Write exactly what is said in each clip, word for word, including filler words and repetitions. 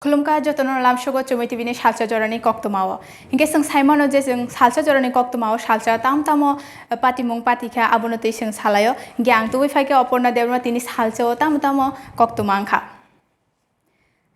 Khulumkha jotono lamsogo Chumui T V ni salsa jorani koktwmao. Hinkhe chwng saimano je chwng salsa jorani koktwmao salsa tam tamo, eh, patimung patikha abono twi chwng salaio. Hinkhe ang tubui phaikhe Oporna Debbarma tini salsao tamo tamo koktwma wngkha.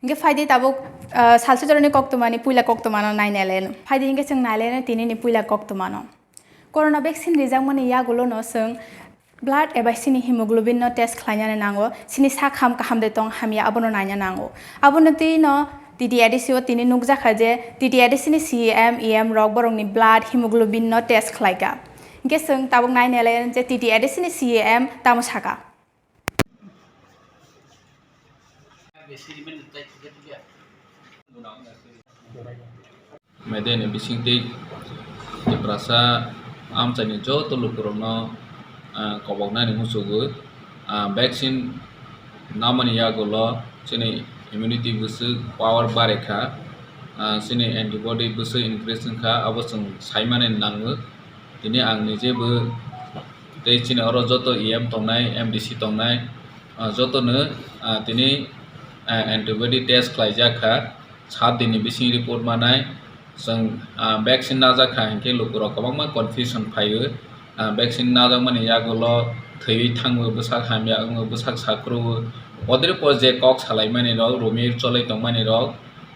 Hinkhe phaidi tabuk, eh, salsa jorani koktwmani puila koktwmano nainailaino. Phaidi hinkhe chwng nailaino tinini puila koktwmano. Corona vaccine rijakmani yagulono chwng blood eba chini hemoglobin no test khlainani nango, chini sak ham kaham de tong hamya abono naina nango. Abono twi no T T A D C o tini nukjakha je T T A D C ni C E M, E M rok borokni blood hemoglobin no test khlaika. Hinkhe chwng tabuk nainailaino je T T A D C ni C E M tamo saka. Medeni bisingtwi Tiprasa amchaini joto lukurokno, ah, koboknani muchugwi, ah, vaccine namani yagulo chini immunity bwswk power barekha, ah, chini antibody bwswk increase wngkha, abo chwng saimani nango. Tini ang nijebo tei chini oro joto E M tongnai, M D C tongnai, ah, jotono, ah, tini, ah, antibody test khlaijak kha. Saat dinni bising report manai. Chwng, ah, vaccine najak kha hinkhe lukurok kwbangma confusion phaio. Ah, vaccine najakmani yagulo thwiwi thango, bwsak hamya wngo, bwsak sakrwo. Odre por je kok salaimani rok, romwi cholwi tongmani rok,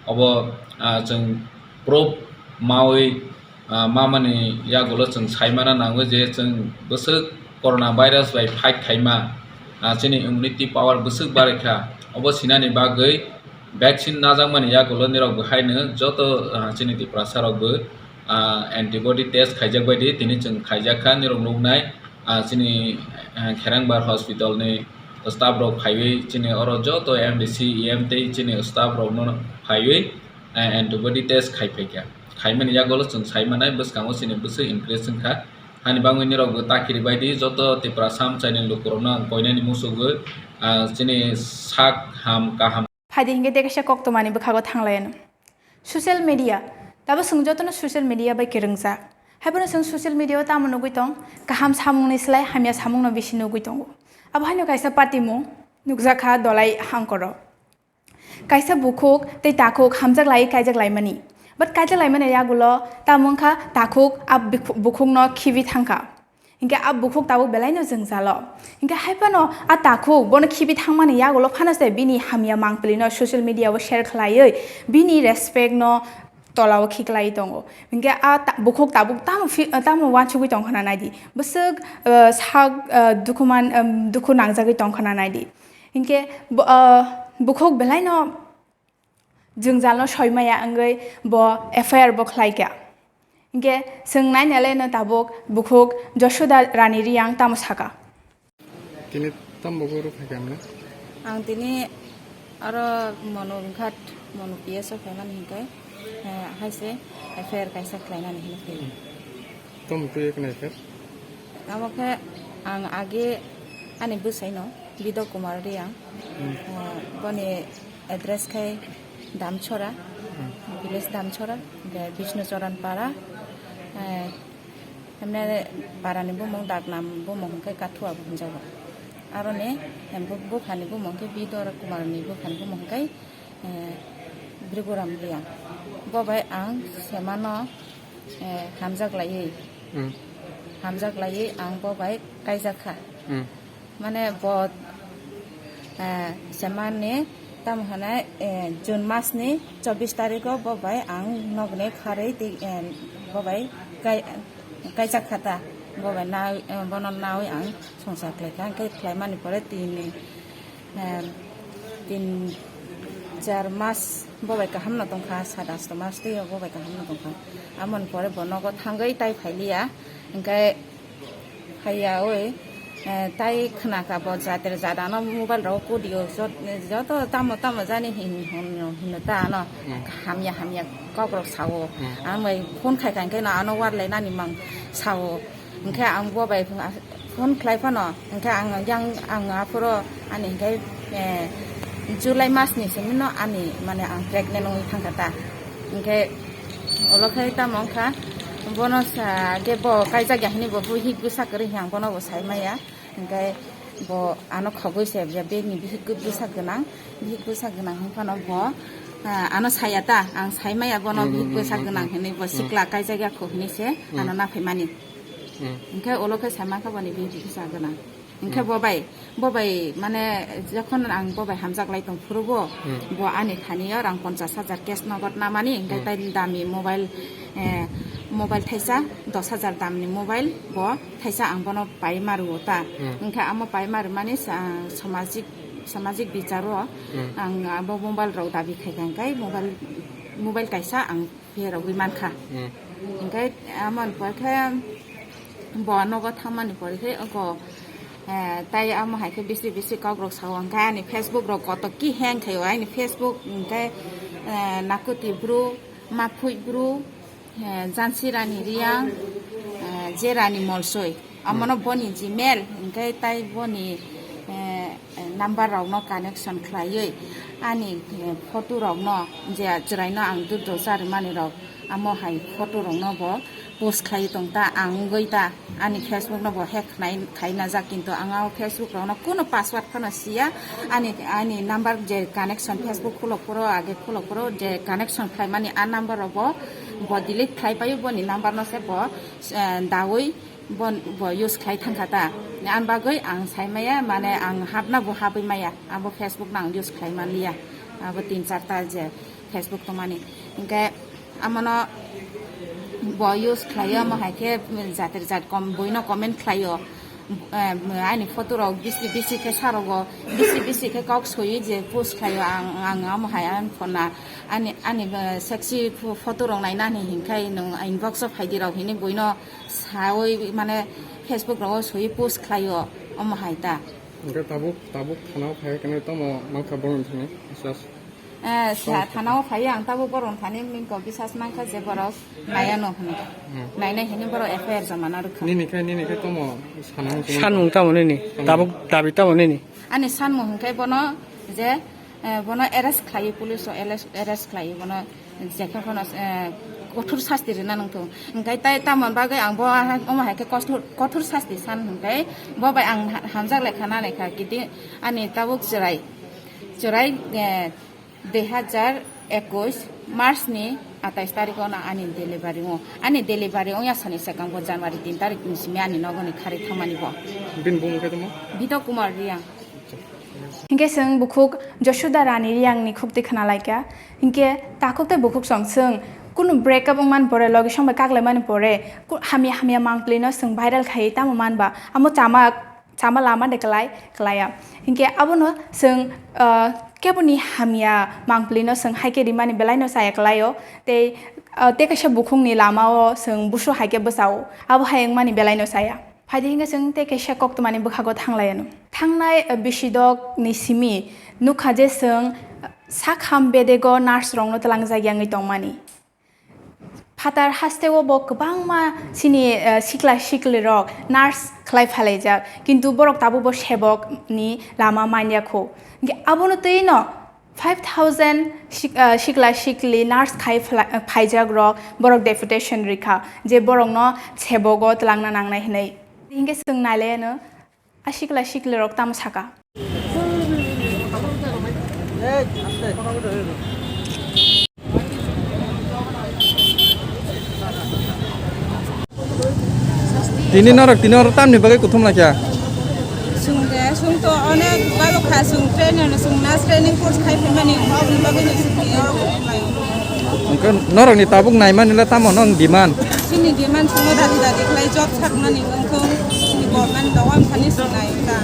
obo, ah, chwng proof mawi, ah, mamani yagulo chwng saimana nango je chwng bwswk corona virus bai fight khaima, ah, chini immunity power bwswk barikha. Obo sinani bagwi vaccine najakmani yagulo nirok bo haino joto, ah, chini Tiprasa rokbo, ah, antibody test khaijak baidi tini chwng khaijakha nirok nuknai, ah, chini, ah, Kherangbar hospital ni staff rok phaiwi chini oro joto M D C, E M tei chini staff rokno phaiwi, eh, antibody test khai phaikha. Khaimani yagulo chwng saimanai bwskango chini bwswk increase wngkha. Hani bagwi nirokbo ta kiribaidi joto Tiprasa amchaini lukurokno ang koinani muchugwi, ah, chini sak ham kaham. Phaidi hinkhe tei kaisa koktwmani bwkhago thanglaiano. Social media, tabuk chwng jotono social media bai kwrwngjak. Haiphano chwng social media o tamo nugwi tong, kaham samungni slai hamya samungno bisi nugwi tongo. Abo haino kaisa patimung nukjakha Dolai Hangkoro. Kaisa bukhuk tei takhuk hamjak lai kaijak laimani. But kaijak laimani yagulo tamo wngkha takhuk a bikhu-, bukhukno khibi thangkha. Hinkhe a bukhuk tabuk belaino jwngjalo. Hinkhe haiphano a takhuk bono khibi thangmani yagulo phano se bini hamya mangpilino social media o share khlaiwi bini respect no tolao khiklai tongo. Hinkhe a ta-, bukhuk tabuk tamo phi-, tamo wansugwi tongkhana naidi. Bwswk, uh, sak, uh, dukhuman, um, dukhu nangjagwi tongkhana naidi. Hinkhe bo-, ah, bukhuk belaino jwngjalno soimaya wngwi bo F I R bo khlaikha. Hinkhe chwng nainalaino tabuk bukhuk Josoda Rani Riyang tamo saka. Tini tamo goro phaikha hwnwi? Ang tini oro Monu wngkha, Monu P S o phaimani hinkhe, eh, haise F I R kaisa khlainani hinwi phai. Tamo twi eknai khe? Amo khe ang age ani bwsaino Bido Kumar Riyang. Hmm. Eh, boni address khai Damchora, hmm, village Damchora, hingke Bishnu Choran Para, eh, emne parani bumung Daknam bumung hingke Kathua bo hinjago. Aroni, em, bu-, buphani bumung khe Bidor Kumarni buphani bumung khe, eh, Briguram Riyang. Bo bai ang semano, eh, hamjak laiwi, hmm, hamjak laiwi ang bo bai kaijak kha. Hmm. Mane bo, eh, semani tamo hwnai, eh, June masni chobbish tarikho bo bai ang nogni kharwi tei, eh, bo bai kai-, kaijak kha ta. Bo bai nai-, eh, bono nawi ang songsa khlai kha. Hwnkhe khlaimani pore tini, eh, tin, char mas bo bai kahamno tongkha, sat asto mas tei bo bai kahamno tongkha. Amoni pore bo nogo thangwi tai phailiya. Hwnkhe Haiya oi, eh, tai khna kha bo jater jadano mobile rok kudio jot-, joto tamo tamo jani hin, hin, hino ta ano. Hmm. Hamya hamya kok rok sao. Hmm. Ang bai phone khai khai khe no ano warlai nani mang sao. Hwnkhe ang bo bai phone khlai phano, hwnkhe ang yang, ang aphuru ani hwnkhe, eh, July mas ni simi no ani mane ang pregnant wngwi thangkha ta. Hwnkhe olo khai tamo wngkha, bono sa khe bo kaijak ya hwnwi bo bihik bwsa kwrwi hwnwi ang bono bo sai maya. Hwnkhe bo ano khogwi se bini bihik bwsa gwnang, bihik bwsa gwnang hwnphano bo Ah, ano saya ta, ang sai maya bono Hmm, hmm, bihik bwsa hmm, gwnang hmm. hinwi bo Hmm. sikla kaijak ya kho hinwi se Hmm. ano na phaimani. Hmm. Hwnkhe ulo khe sai mankha boni bihik bwsa gwnang. Hwnkhe Hmm. bo bai, bo bai mane jokhon ang bo bai hamjak lai tong phuru bo, Hmm. bo ani thani o rang ponchas hajar cash nogod namani, hwnkhe Hmm. tai dami mobile, eh, mobile thaisa dos hajar damni mobile bo thaisa ang bono pai maru ta. Hmm. Hwnkhe amo pai maru mani sa-, samajik, samajik bicharo Hmm. ang abo mobile rok dabi khai kha hwnkhe mobile, mobile kaisa ang pherogwi mankha. Hmm. Hwnkhe amoni pore khe bo nogo thangmani pore khe oko, eh, tai amo hai khe bisi bisi kok rok sao hwnkhe ani Facebook rok kotok ki hang khaio ani Facebook hwnkhe, eh, Nakuti Bru, Maphui Bru, eh, Jansi Rani Riang, eh, Je Rani Molsoi. Amono Hmm. boni Gmail, hwnkhe tai boni, eh, number rokno connection khlaiwi ani, eh, photo rokno je chwraino ang dudro charimani rok, amo hai photo rokno bo post khlai tong ta, ang wngwi ta ani Facebook no bo hack khnai, khai najak, kintu ang o Facebook rokno kuno password phano siya, ani, ani number je connection Facebook khulok phuru, age khulok phuru je connection khlaimani a number rok bo, bo delete khlai paio, boni number no se bo, eh, dawi Bon, bo use khlai thangkha ta. Ani bagwi ang sai maya, mane ang hapna bo hapwi maya. Abo Facebook no ang use khlai manliya. Abo tin char ta je Facebook tongmani. Hwnkhe amono bo use khlaio, amo hai khe jatir jat kom, buino comment khlaio. Em, ani photo rok bisi bisi khe sarogo, bisi bisi khe kok soiwi je post khlaio ang, ang amo hai ang phone na ani, ani, eh, sexy pho-, photo rok nainani hinkhai nwng inbox o phaidi rok hinwi buino sawi mane Facebook rogo soi post khlaio omo hai ta. Hwnkhe tabuk, tabuk thana o phai khe tamo mankha borok thani bisas. Eh, sa-, thana o phai ang tabuk borok thani mingko bisas mankha je borok naiya no hwnwi. Hmm. Nainai hwnwi borok F I R joma na rwkha. Nini khe, nini khe tamo sanang. Sanmung tamo nini? Sanmung. Tabuk dabi tamo nini? Ani sanmung hwnkhe bono je, eh, bono arrest khlaiwi, police o arrest, arrest khlaiwi bono. Jekhe phano, eh, kothor sasti rwna nangthung. Hwnkhe tai tamoni bagwi ang bo ha-, omo hai khe kothor, kothor sasti san hwnkhe bo bai ang ha-, hamjak lekha nanai kha. Kiti ani tabuk chwrai, chwrai, eh, dui hajar ekush March ni atais tarikh o no ani delivery o. Ani delivery wngya sani swkang bo January tin tarikh ni simi ani nogoni kharwi thangmani bo. Bini bumung khe tamo? Bito Kumar Riang. Hinkhe chwng bukhuk Josuda Rani Riyangni khukti khna laikha. Hinkhe takhuk tei bukhuk song chwng kunu breakup wngmani pore, logi song bai kaklaimani pore, ku-, hamya hamya mangpli no chwng viral khai tamo manba, amo chama, chama lama de klai, klaiya. Hinkhe abono chwng, ah, keboni hamya mangpli no chwng hai khe rimani belai no chaya klaio, tei, ah, tei kaisa bukhukni lama o chwng busu hai khe bwsao, abo hai wngmani belai no chaya. Phaidi hinkhe chwng tei kaisa koktwmani bwkhago thanglaiyano. Thangnai, eh, bisidokni simi nukha je chwng, eh, sakham bedego nurse rokno twlangjak yangwi tongmani. Phatar hasteo bo kwbangma chini, eh, sikla siklirok nurse khlai phalaijak, kintu borok tabukbo sebokni lama manya kho. Hinkhe abono twino Five thousand sik-, ah, sikla sikli nurse khai phla-, ah, phaijak rok, borok deputation rikha je borokno sebogo twlangna nangnai hinwi. Hinkhe chwng nailaiyano, a sikla sikli rok tamo saka. Tini norok tini oro tamni bagwi kuthum laikha? Chwng de, chwng to onek balo kha, chwng train ano, chwng nurse training course khai phaimani, oboni bagwi no chwng tini oro kuthum laio. Hwnkhe norokni tabuk naimani le tamo nwng demand? Chini demand chwngno dadi dadi khlai job saknani wngthung, chini government dogan thani chwng nai ta.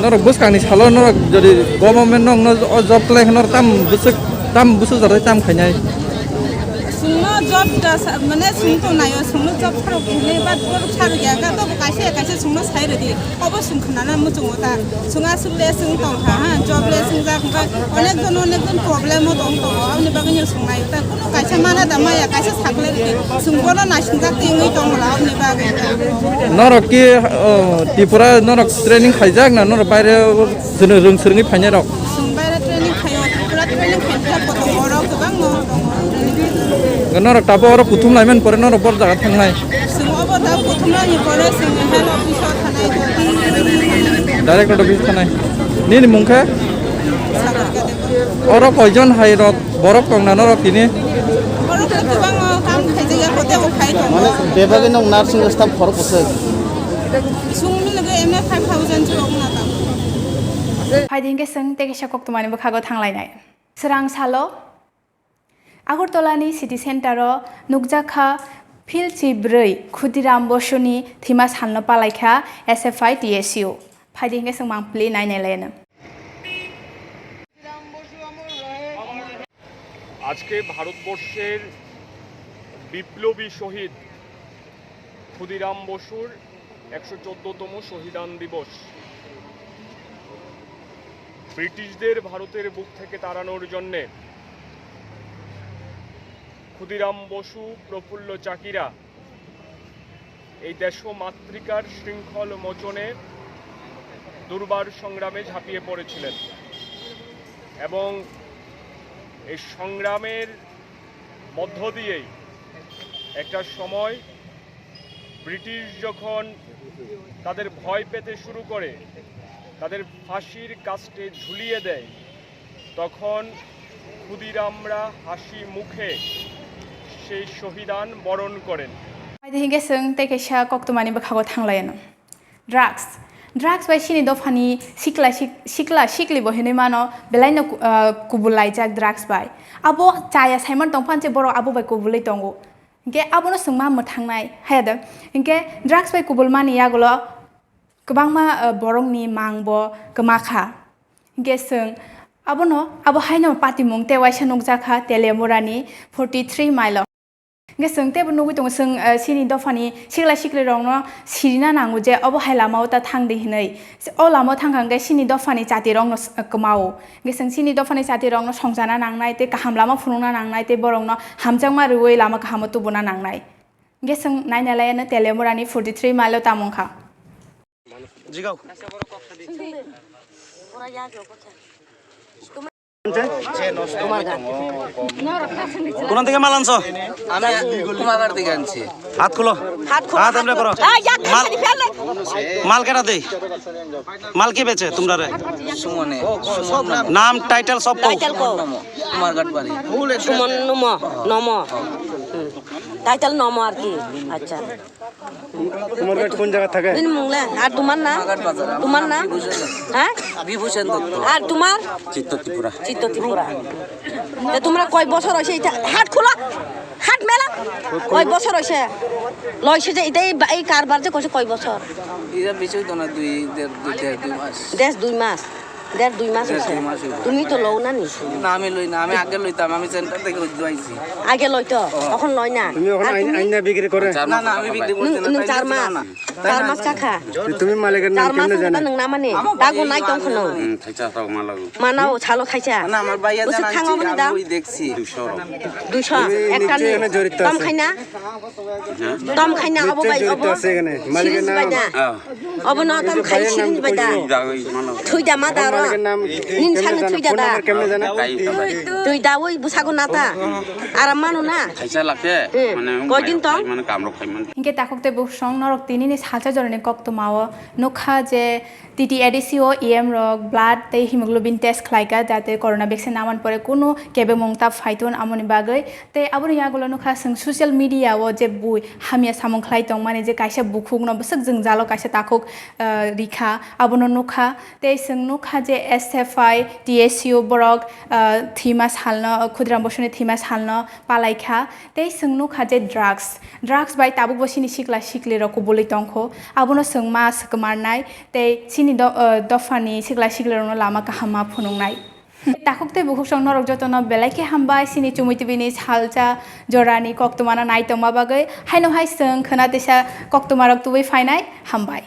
Norok bwskangni salo norok jodi government nokno o job khlai khe norok tam bwswk, tam bwswk jora tam khainai? Chwngno job da sa-, mane chwng to naio, chwngno job sarok hinwi, but borok sarok ya kha, tobo kaisa ya kaisa chwngno sai rwdi. Obo chwng khwnana muchungo ta. Chwng aswk le chwng tong kha, ha, job le chwng jak, hwnkhe onek jon, onek jon problem o tong tongo, aboni bagwi no chwng naio ta. Kunu kaisa mana da maya, kaisa sakle rwdi. Chwng bono naising jak twi wngwi tong bwla, aboni bagwi ta. Norok ki, o, Tripura norok training khaijak na norok baire o rwng swrwngwi phainai rok? Chwng baire training khaio, Tripura training khainai kotor borok kwbangma tongo. Norok tabuk oro kuthum laimani pore norok bor jaga thangnai? Chwng obo da kuthum laimani pore chwng health office o thanai. Director office thanai. Nini mung khe? Sagarika Debbarma. Oro koijon hai rok Borok tongna norok tini. Borok kwbangma kam khaijak ya, hotel o khai tongo. Mane bebagwi nwng nursing staff khorok bwswk? Sungni loge M F five thousand se rok na tamo. Phaidi hinkhe chwng tei kaisa koktwmani bwkhago thanglainai. Swrang salo Agartala ni city center o nukjakha philchi bwrwi Khudiram Bosuni thwima salno palaikha S F I T S U. Phaidi hinkhe chwng mangpili nainai laino. আজকে ভারতবর্ষের বিপ্লবী শহীদ ক্ষুদিরাম বসুর একশো চোদ্দতম শহীদান দিবস। ব্রিটিশদের ভারতের বুক থেকে তাড়ানোর জন্যে ক্ষুদিরাম বসু, প্রফুল্ল চাকিরা এই দেশমাতৃকার শৃঙ্খল মোচনে দুর্বার সংগ্রামে ঝাঁপিয়ে পড়েছিলেন এবং এই সংগ্রামের মধ্য দিয়েই একটা সময় ব্রিটিশ যখন তাদের ভয় পেতে শুরু করে, তাদের ফাঁসির কাস্টে ঝুলিয়ে দেয়, তখন ক্ষুদিরামরা হাসি মুখে সেই শহীদান বরণ করেন। Phaidi hinkhe chwng tei kaisa koktwmani bwkhago thanglaino. Drugs. Drugs bai chini dophani sikla sik-, sikla sikli bo hinwi mano, belaino ku-, ah, kubul laijak drugs bai. Abo chaya saiman tongphano se borok abo bai kubulwi tongo. Hinkhe abono chwng ma mwthangnai, haya de? Hinkhe drugs bai kubulmani yagulo kwbangma, ah, borokni mang bo kwma kha. Hinkhe chwng abono, abo haino patimung tei waisa nukjakha Telemurani forty three mile o. Hinkhe chwng teibo nugwi tongo, chwng, eh, chini dophani sikla siklirokno sirina nango je obo hai lamao ta thangdi hinwi. O lamao thangkha hinkhe chini dophani chatirokno s-, kwmao. Hinkhe chwng chini dophani chatirokno songchana nangnai tei kaham lama phunukna nangnai tei borokno hamjakma rwui lama kahamo tubuna nangnai. Hinkhe chwng naina laiano Telemurani forty three mile o tamo wngkha. Jigao. কোন থেকে মাল আনছো? আমি কুমারঘাট থেকে আনছি। হাত খুলো। হাত খুলো, হাত এমনি করো। এই, এক মাল, হাত ফেলে। মাল কেটা দেই? মাল কে বেচে তোমরা রে? সুমনে। নাম, টাইটেল সব কও। টাইটেল কও। কুমারঘাট বাড়ি। সুমন নম, নম। হুম। টাইটেল নম আর কি। আচ্ছা। তোমার ঘর কোন জায়গা থাকে? দিন মুংলে, আর তোমার নাম? তোমার নাম? হ্যাঁ? বিভূষণ দত্ত। আর তোমার? চিত্ত ত্রিপুরা। চিত্ত ত্রিপুরা। এ, তোমরা কয় বছর হয়েছে এটা? হাত খোলা, হাত মেলা। কয় বছর হয়েছে? লইছে যে এটা এই বা-, এই কারবার যে করছে কয় বছর? এটা বেশি হইতো না, দুই, দেড়, দুই, দেড়, দুই মাস। দেড় দুই মাস। দেড় দুই মাস হয়েছে। তুমি তো লও না নি? না, আমি লই না, আমি আগে লইতাম, আমি সেন্টার থেকে উদ্যোগ আইছি। আগে লইতো, ও। এখন লয় না। তুমি এখন আর আইন-, তুমি? আইনা বিক্রি করে? না, না, আমি বিক্রি করছি না, নুন, নুন তাই চার বলছি না, মাস। না। চার মাস কাকা। তুমি মালিকের নাম চার মাস কেমনে জানো? নং নাম মানে? আমার ভাই তাগো নাই আমার তখন। নামে। হুম, থাইছা তাও মালাগো। মানাও, ছালো খাইছা। না, আমার ভাইয়া বসে জানা থাঙো আছে, মানে আমি দাও। ওই দেখছি। দুইশো। দুইশো, তুমি একটা নিশ্চয়ই নেই। এখানে জড়িত কম আছে। খাই না? হ্যাঁ? কম খাই না, অবো নিশ্চয়ই ভাই, জড়িত অবো। আছে এখানে। মালিকের সিরিজ নাম? ভাই না। হ্যাঁ। অবো না, কম খাই, সিরিজ ভাই না। এই দাও, এই মানো। থুই দা, মা দা, র। ফোন নাম্বার কেমনে জানো? নিন ফোন সামনে নাম্বার থুই দা, কেমনে দা। জানো? তাই, তাই। তুই দা, ওই বুসাগো না তা। আরাম মানো না। খাইছা লাগে? হুম। মানে, কয়দিন তো? মানে, কামড় খাই মানে। Hinkhe takhuk tei bwswk norok tinini salsa jorani koktwmao nukha je T T A D C o E M rok blood tei hemoglobin test khlaikha, jate corona vaccine naman pore kunu kebengmung ta phaitun amoni bagwi. Tei aboni yagulo nukha chwng social media o je bui hamya samung khlai tongmani je kaisa bukhukno bwswk jwngjalo kaisa takhuk, ah, rikha, abono nukha. Tei chwng nukha je S F I T S U borok, ah, thwima salno, Khudiram Bosuni thwima salno palaikha. Tei chwng nukha je drugs, drugs bai tabukbo chini sikla siklirok kubulwi tongkho, abono chwng ma swkmarnai tei chini do-, ah, dophani sikla siklirokno lama kaham ma phunuknai. Takhuk tei bukhuksong norok jotono belai khe hambai, chini Chumui T V ni salsa jorani koktwmano nai tongma bagwi. Haino hai chwng khwna tisa koktwmarok tubui phainai, hambai.